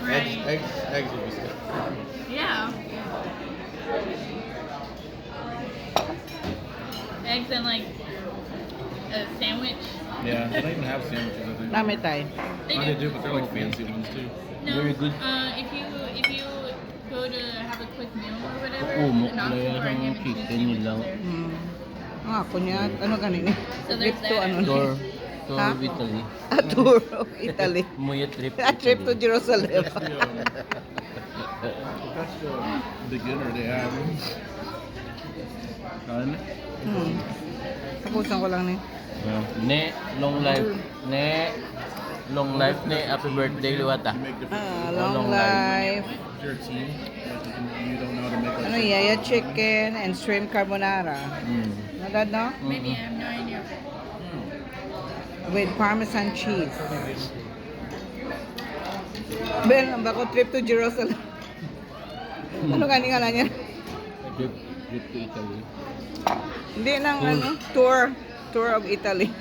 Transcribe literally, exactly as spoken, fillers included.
Eggs, eggs, eggs would be good. Yeah. Eggs and like a sandwich. Yeah, they don't even have sandwiches, I think. Dami tayo. They do, but they're like fancy ones too. Very good. Uh, if you if you go to have a quick meal or whatever, Oo, and not mukbang too far, ang you have chicken chicken nila. there. Hmm. Ah, kunya, ano gani ni? So Trip there's to that. Ano ni? Tour, tour Ha? of Italy. A tour of Italy. Muya trip. A trip to Jerusalem. That's the, um, that's the beginner they have. Kan? Hmm. Tapusan ko lang ni. Uh, ne, long life. Ne, long life ne, happy birthday liwat ah. You make different Ah, food. long Long life. If you're a teen, like, you, can, you don't know how to make like Ano, yaya chicken and shrimp carbonara. Mm. Ano, Dad, no? Maybe I have no idea. With Parmesan cheese. Ben, ang bako trip to Jerusalem. Ano gani nga niya? Trip, trip to Italy. Hindi nang ano, tour. Tour of Italy.